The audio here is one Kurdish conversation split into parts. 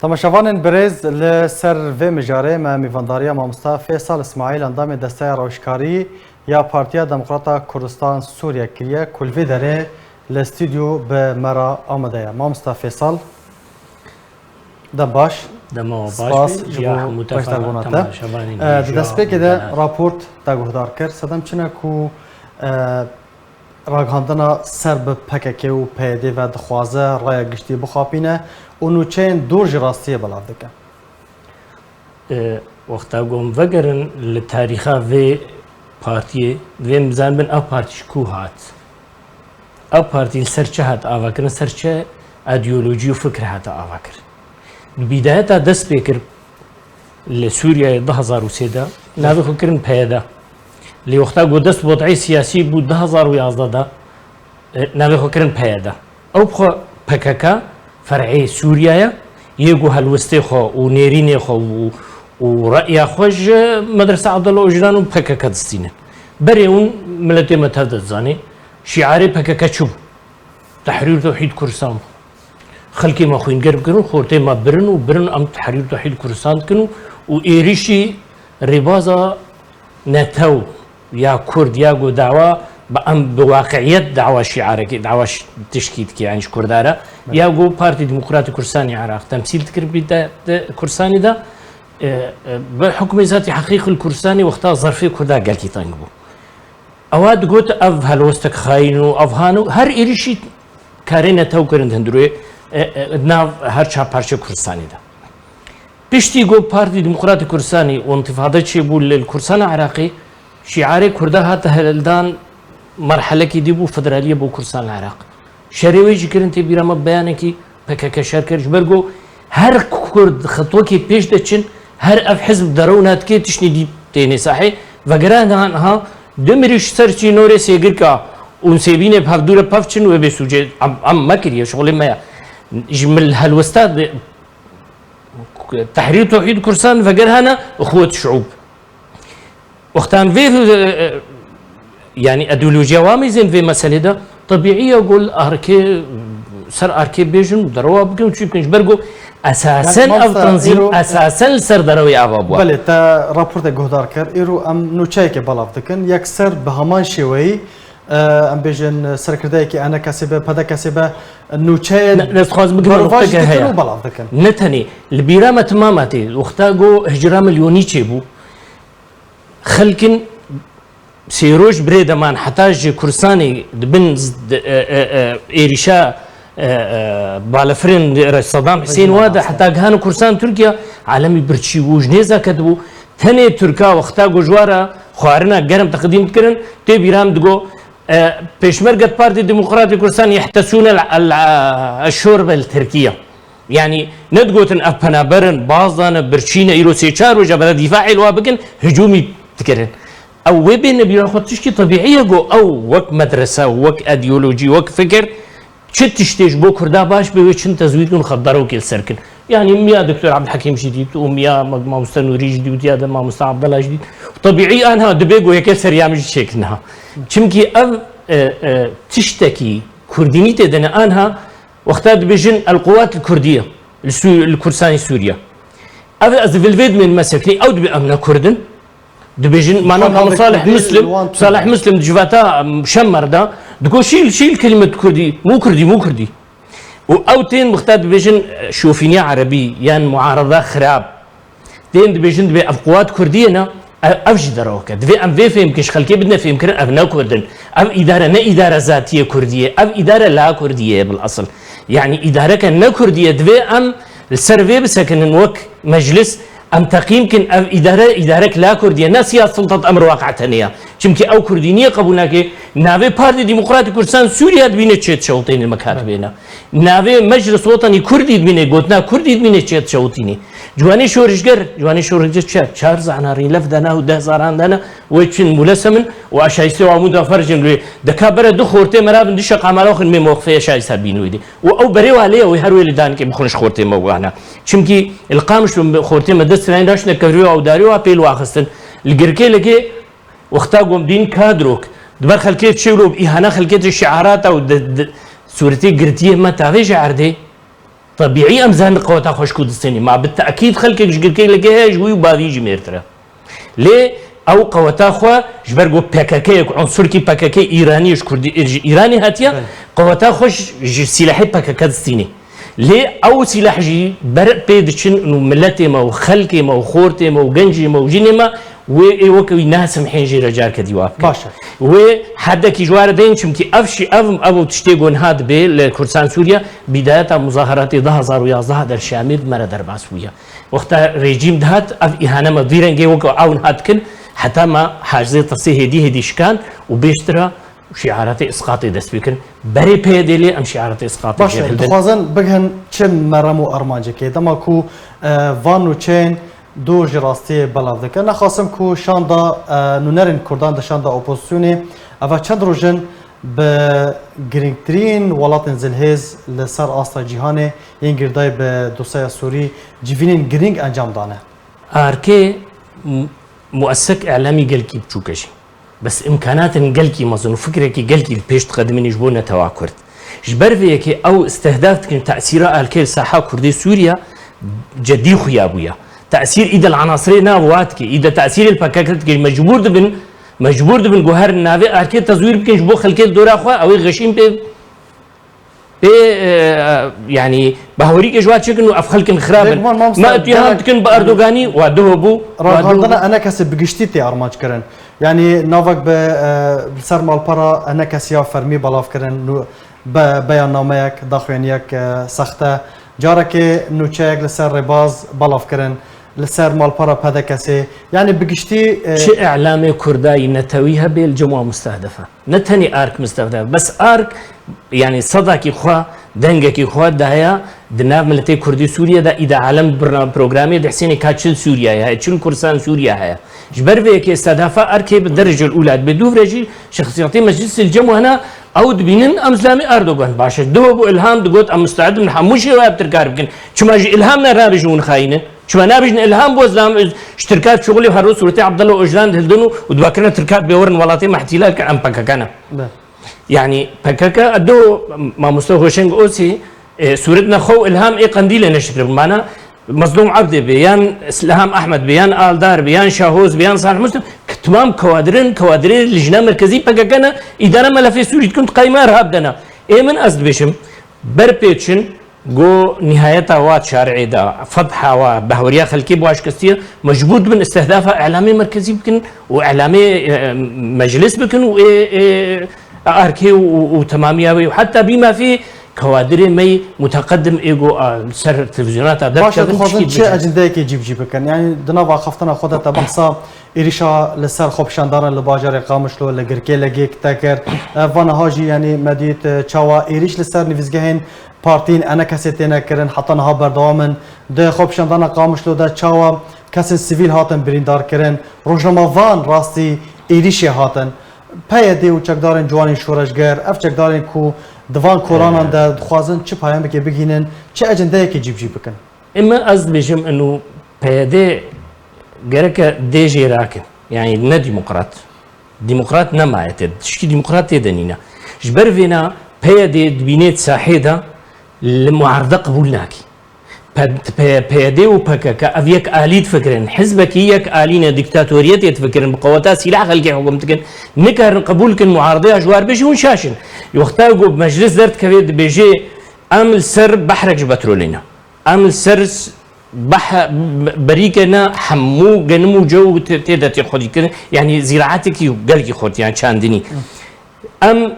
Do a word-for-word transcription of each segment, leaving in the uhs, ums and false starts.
Temaşevanên birêz, li ser vê mijarê me mîvandariya mamosta Fêsal Îsmaîl, endamê Desteya Rewşkarî ya Partiya Demokrata Kurdistan Sûriye kiriye, ku li vê derê li stûdyo bi me re amade ye. Mamosta Fêsal, dem baş. Dema we baş Spas be, ji ya bo hemû tefa beşdarbûna te. Temaşevanên Di hêja destpêkê û de delal. Raport te guhdar kir. Sedem çi ne ku, e, ragihandina ser bi P K K û P Y D ve dixwaze raya giştî bixapîne û nûçeyên dûr ji rastiyê belav dike. E, wexta ku em vegerin li tarîxa vê partiyê, divê em bizanibin ev partî ji ku hat. Ev partî li ser çi hat avakirin, ser çi îdeolojî û fikir hate avakirin. Di bîdayeta dest pê kir, li Sûriyeyê du hezar û sê de navê xwe kirin P Y D. Lê wexta ku dest bi wed'ê siyasî bû du hezar û yazdeh de, e, navê xwe kirin P Y D. Ew bi xwe P K K fer'ê Sûriye ye, yê ku helwestê xwe û nêrînê xwe û, û re'ya xwe ji Medresa Abdullah Ocalan û P K K distînin. Berê hûn miletê me tev de dizanê, şîarê P K K çi bû? Tehrîr Tewhîd Kurdistan bû. Xelkê me xwîngerm kirin, xortê me birin û birin em Tehrîr Tewhîd Kurdistan dikin û, û êrişî rêbaza netew ya Kurd ya ku dawa bi em bi waqi'iyet dawa şîarekî, dawa ş-, tişkî dike, yanî ji Kurda re, ya ku Partî Demokratî Kurdistanê Iraq temsîl dikir bi de, de Kurdistanê de, e, e, bi hukmê zatî heqîq li Kurdistanê wexta zerfê Kurda gelkî teng bû. Ewa digot ev helwestek xayîn û ev han û her êrişî karê netew kirin di hundirê, e, e, nav her çar parçe Kurdistanê de. Piştî ku Partî Demokratîk Kurdistanê û întifade çêbû li, li Kurdistana Iraqê, şîarê Kurda hate hildan, merhelekî dî bû federaliyê bo Kurdistan li Iraq. Şerê wê jî kirin tê bîra me beyanekî P K K şer kir. Ji ber ku her Kurd xetwekê pêş de çin, her ev hizb derewna dike tiştê dî tênê sahê. Vegera niha du mirî ji ser çînorê Sêgirka û Sêbînê bi hevdû re pev çin wê bê sûcê. Em, em me kiriye, şixulê me ye. Ji min helwesta de Tehrîr Tewhîd Kurdistan veger hene, ixwet şûb. Wextan vê, e, e, yanî ideolojiya wa mêzên vê meselê de, tebîî ye ku li arkê, ser arkê bêjin û derewa bikin û çî bikin. Ji ber ku esasen Yani, ev mamosta, tenzîm, îro esasen li ser derewê ava bû. Belê, te raportek guhdar kir. Îro em nûçeyekê belav dikin. Yekser bi heman şêweyî, e, em bêjin serkirdeyekî E N K S B, P D K S B, nûçeyên Ne, ez dixwazim bigrim berovajî nokteke dikin heye. û belav dikin. Ne tenê, li bîra me timama tê. Wexta ku hicra milyonî çêbû, xelkin sê roj birê de man heta ji Kurdistanê di bin z-, di, e, e, e, êrîşa, e, e, balefirên Sedam Husên wa de heta gihana Kurdistan Tirkiye alemî birçî bû, ji nêza ketibû. Tenê Tirka wexta ku ji wa re xwarina germ teqdîm dikirin, tê bîra min digo, e, Pêşmerge di Partî Demokratî Kurdistan yehtesûne el, el, e, şorbe li Tirkiye. Yanî nedigotin ev penaber in, baz dane, birçî ne, îro sê çar roja bera dîfaê li wa bikin, hicûmî dikirin. Ew wê bêne bîra xwe tişkî tebîî ye ku ew wek medrese, wek îdeolojî, wek fikir, çi tiştê ji bo Kurda baş be wê çin tezwîr kin û xwe derewkê li ser kin. Yanî miya Doktor Abdulhekîm jî dît û miya ma-, mamoste Nûrî jî dît û diya de mamoste Abdullah jî dît. Tebîî anha dibe ku yeke seriyam jî çêkin ha. Çimkî ev, e, e, tiştekî kurdînî tê de ne anha Wexta dibêjin El Quwat li Kurdî ye, li Sû-, li Kurdistanê Sûriye. Ev ez vilvê dimên me sekinî, ew dibê em ne Kurd in. Dibêjin, mana Xwe Mamoste navê Salih Kurdî Muslim, li wan Salih tune. Muslim di civata, em, Şemmer de, digo şîl, şîl kelimet Kurdî, mû Kurdî, mû Kurdî. Û ew tên wexta dibêjin, e, şofîniya erebî, yan muarada xirab. Tên dibêjin, dibê ev quwat Kurdiyê ne, ev, ev jî derewke. Divê em vê fêm bikin, ji xelkê bidine fêmkirin, ev ne Kurd in. Ev îdare ne îdare zatiyê Kurdiyê, ev îdare la Kurdiyê ye bil esil. Yanî îdareke ne Kurdiyê, divê em li ser vê bisekinin wek meclis, em teqîm kin, ev îdare, îdarek la Kurdiyê, ne siyasî sultat emr waqi tenê ya. Çimkî ew Kurdî niyê qebûl nake, navê Partî Demokratîk Kurdistan Sûriye dibîne çê dişewitêne me katibêne. Navê Meclis Wetenî Kurdî dibîne, gotina Kurdî dibîne çê dişewitîne. Ciwanê şorişger, ciwanê şorişger çi? Çar zana rîlev dana û deh zaran dana, wê çin mûlesem in û aşayîstê wa mû da fercin lê. Deka bere du xortê me rabin, du şeqamala xwe mê moqfê aşayîsta bîn wê dê. Û ew berê wa lê ye, wê her wê li danikê bixwin ji xortê me wana. Çimkî li Qamişlo xortê me dest rayîn raştine kevriyo ew darî wa pêl waxistin. Li Girkê leke wexta gom dîn kadrok. Di ber xelkê çêwlo bi îhana xelkê di şiarata û di, di sûretê girtiyê me tavê ji erdê. Tebîî em zanin qeweta xwe ji ku distînî. Ma bi te'kîd xelkek ji girkê li gehê ji wî û bavî jî mêrtir e. Lê ew qeweta xwe ji ber ku P K K yek, unsurkî P K K Îranî ji Kurdî, ji Îranê hatiye, Belê. qeweta xwe ji, ji sîlehê P K K distînî. Lê ew sîleh jî ber pê diçin û miletê me û xelkê me û xortê me û gencê me û jinê me wê ê weke wî nasimhên jê re carke dî wa bikin. Baş e. Wê hedekî ji wa re deyên, çimkî ev şî-, ev, ev û tiştê ku niha dibê li Kurdistan Sûriye, bîdayeta muzaheratê du hazar û yazdeh der Şamê bi me re derbas bûye. Wexta rejîm dihat, ev îhane me vî rengê weke ew niha dikin, heta me hacizê tirsê hêdî hêdî şikan û bêştira şiaretê isqatê dest pê kirin. Berê P Y D lê em şiaretê isqatê Baş e, jê hildin. Dixwazin bigihin çi merem û armancekê. Dema ku, e, van nûçeyên dûr ji rastiyê belav dikin. Nexasim ku şanda, e, nûnerên Kurdan di şanda opozisyonê, eva çend roj in bi girîngtirîn welatên zilhêz li ser asta cîhanê yên girêdayî bi dosyeya Sûrî civînên girîng encam dane. Arkê mu-, muessek îlamî gelkî biçûk e jî. Bes îmkanatên gelkî mezin û fikrekî gelkî li pêş diqedimînî ji bo netewa Kurd. Ji ber vê yekê ew istihdaf dikin tesîra Arkê li saha Kurdê Sûriye cedî xuya bûye. Tesîr îde li enasirê nav wa dike, îde tesîrê li P K K dike, mecbûr dibin, mecbûr dibin ku her navê Arkê tezwîr bikin ji bo xelkê li dora xwe, ew ê xeşîn pê pê, e, yanî, bawerî ke ji wa çêkin û ev xelkin xirab in. Lê guman mamoste, Ma tu ya gelek dikin bi Erdoganî, wa duho bû, wa duho ragihandina bû. Enekesê bi giştî tê armanc kirin. Yanî, navek bi, e, li ser malpera Enekesê ya fermî belav kirin, nû be-, beyannameyek, daxuyaniyek, e, sexte. Carekê nûçeyek li ser rêbaz belav kirin, li ser malpera P D K S'ê. Yanî, bi giştî, e, Çi îlamê kurdayî netewî hebe li cem wa mustehdef e. Ne tenê Ark mustehdef, bes Ark, yanî sedakî xwe, dengekî xwe daye di nav miletê Kurdî Sûriye de, îda alem birna programê di Husênê ka çil Sûriye heye, çil Kurdistan Sûriye heye. Ji ber vê yekê sedafa Arkê bi derecel ûla dibe. Dûvre jî şexsiyetê meclisê li cem wana ew dibînin em zilamê Erdogan baş e. Duho bû Ilham digot em musteed in hemû şêwaya bi Tirka re bikin. Çima ji Ilham ne nabêjin hûn xayîn in? Çima nabêjin Ilham bû zilam ji Tirka re şixulî her roj sûretê Abdullah Ocalan dihildin û, û dibakirine Tirka re bê werin welatê me îhtîlal kin em P K K ne? Be. Yanî P K K do mamoste Hoşeng Osî, e, sûretine xwe û Ilham ê Qendîlê neşir kiribin. Mana Mezlûm Ebdê be, yan Silham Ehmed be, yan Aldar be, yan Şahoz be, yan Salih Muslim, k-, timam kewadirên, kewadirê Lijna Merkezî P K K ne, îdare melefê Sûrî dikin, tu qeyma irhab de ne. Ê min ez dibêjim, ber pê çin, Go nihayeta wa şarê de, fetha wa, behweriya xelkê bi wa şikestiye, mecbûr dibin istihdafa îlamê merkezî bikin û îlamê, e, meclis bikin û ê, ê, arkê û, û, û temamiya wê û heta bî mafê kewadirê me yê muteqedim ê go, a, ser televîzyonata Baş e, derkevin, dixwazin tişkî çi bicin. Ecendeyekê cîbicî bikin? Yanî di nav axaftina xwe de te behsa Êrîşa li ser xwepişandana li bajarê Qamişlo li Girkê Legêk te kir. Ev va niha jî, yanî me dît, e, çawa êrîş li ser nivîsgehên partiyên Enekesê têne kirin, heta niha berdewam in. Di xwepişandana Qamişlo de çawa kesên sivîl hatin birîndar kirin, rojnamevan rastî êrîşê hatin. P Y D û çekdarên ciwanên şoreşger, ev çekdarên ku di van kolanan de dixwazin çi peyamekê bigihînin, çi ecendeyekê cîbicî bikin? Ema ez dibêjim, inu P Y D gereke dê jê rakin. Yani ne demokrat. Demokrat nemaye tê. Tişkî demokrat tê de nîne. Ji ber vêna P Y D dibînê di sahê de li muarde qebûl nakî. P-, P-, P Y D û P K K ev yek alî difikirin. Hizbekî yek alî ne, dîktatoriyetê difikirin. Bi qeweta sîlah xelkê hukum dikin. Nikarin qebûl kin muardeya ji war bêjî hûn şaş in. Wexta ku meclis derdikeve dibêjê em li ser behrek ji petrolê ne. Em li ser s-, behe-, be-, berîke ne hemû genim û cew tê, tê de tê xwedîkirin. Yanî zîraetekî gelkî xurt, yan çandinî. Em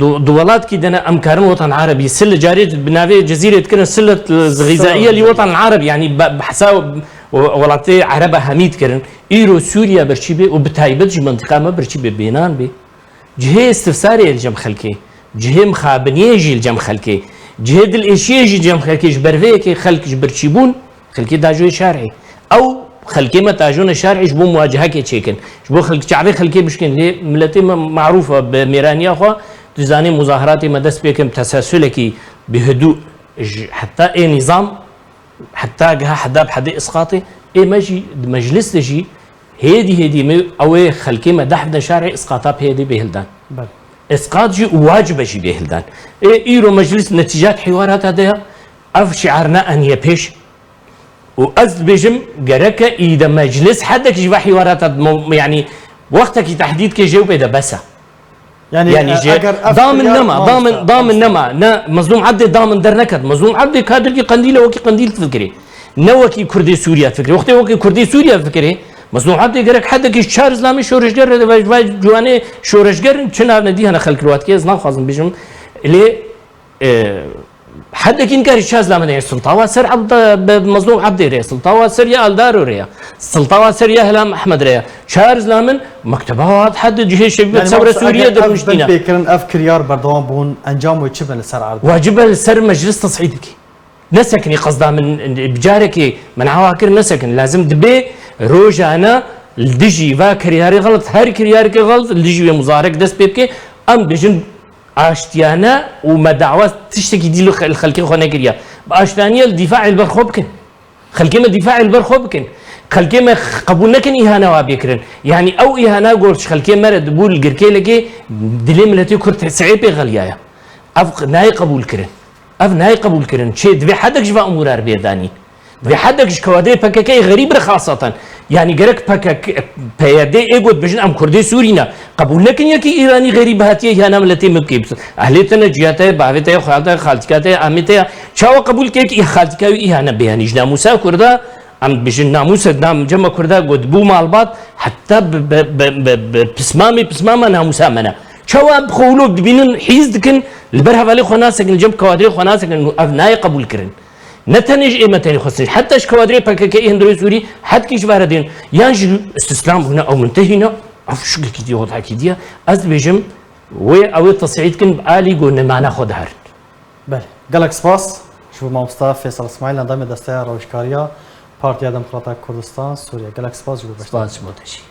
du, du welatkî de ne em karin wetan erebî, sil carê bi navê Cezîrê dikirin, silet xîzaiye li wetan erebî, yanî be, behsa welatê ereba hemî dikirin. Îro Sûriye birçî bê û bi taybet ji mentiqa me birçî bê bênan bê. Cihê istifsarê li cem xelkê, cihê mixabiniyê jî li cem xelkê, cihê dilêşiyê jî li cem xelkê, ji ber vê yekê xelk ji birçîbûn, xelkê dajoyê şarê. Ew xelkê me tajone şarê ji bo muwacehekê çêkin. Ji bo xelk, çavê xelkê bişkin. Lê miletê me marûf e bi mêraniya xwe, tu zanî muzahiratê me dest pê kin, teselsulekî bi hidû ji heta ê nîzam, heta giha heda bi hedê isqatê, ê me jî di meclis de jî hêdî hêdî me ew ê xelkê me deh bide şarê isqata P Y D bê hildan. Belê. Isqat jî û wacib e jî bê hildan. Ê îro meclis netîcak hiwarata de ya, Ev şiar ne aniye pêş. Û ez dibêjim, gereke î de meclis hedekî ji ve hîwarata mo-, yanî wextekî tehdîd ke jê û pê de bes e. Yanî, Yanî e, jê eger ev damin kiryar nema, mamoste, damin, damin mamoste. Nema. Ne Mezlûm Ebdê damin derneket. Mezlûm Ebdê kadirkî Qendîl e, wekî Qendîl difikirê. Ne wekî Kurdê Sûriye difikirê. Wextê wekî Kurdê Sûriye difikirê, Mezlûm Ebdê gerek hedekî çar zilamê şoreşger re de ve, ve ciwanê şoreşger çi navne dî hene xelk li watkê, ez naxwazim bêjim. Lê, e, hedekî nikarî çar zilamê de ye. Siltawa ser Ebda, be-, Mezlûm Ebdê re, siltawa ser ya Aldaro re ya. Siltawa ser ya Helam Ehmed re ya. Çar zilamin mekteba hat hedde cihê şevbet Yanî, sevre mamoste, Sûriye eger de ev rûniştîne. Bin pêkirin, ev kiryar berdewam bûn, encam wê çi bin li ser erd? Wacib e li ser meclis tes'îd bike. Nesekinî qezda min bi carekê min awa kir nesekin. Lazim dibe rojane li dijî va kiryarê xelit, her kiryareke xelit li dijî wê muzarek dest pê bike. Em bijin aştiyane û me dawa tiştekî dî li xel-, xelkê xwe nekiriye. Bi aştiyaniye li dîfaê li ber xwe bikin. Xelkê me dîfaê li ber xwe bikin. Xelkê me x-, qebûl nekin îhane wa bê kirin. Yanî ew îhana got ji xelkê me re dibû li girkêlekê dilê miletê Kurd si'ê pê xeliyaye. Ev q-, nayê qebûl kirin. Ev nayê qebûl kirin. Çê divê hedek ji va umûra re bê danîn. Divê hedek ji kewadê P K K yê xerîb re xasatan. Yanî gerek P K K, P Y D ê got bijin em Kurdê Sûrî ne. Qebûl nekin yekî Îranî xerîb hatiye îhana miletê min bike. Ehlê te ne, ciya te ye, bavê te ye, xwala te ye, xaltîka te ye, amê te ye. Çawa qebûl kek î xaltîka wî îhane bê? Yanî ji namûsa Kurda, em bijin namûsa nam cema Kurda got bû malbat, heta bi, bi, bi, bi, bi pismamê pismama namûsa me ne. Çawa em xwe wilo dibînin, hîz dikin, li ber hevalê xwe nasekin, li cem kewadrê xwe nasekin, ev nayê qebûl kirin. Ne tenê ji ê me tenê xwestin, heta ji kewadrê P K K ê hundirê Sûrî, hetkî ji vare dên. Yan ji îstislam bûne, ew muntehî ne, ev şikekî diye, hodhekî diye. Ez dibêjim, wê ew ê tesîd kin, bi alî go nemana xwe diherin. Belê. Gelek spas ji bo mamosta Feysel Îsmaîl, endamê desteya rewşkariya Partiya Demokrata Kurdistan Sûriye. Gelek spas ji bo beşdarî. Spas ji bo te jî.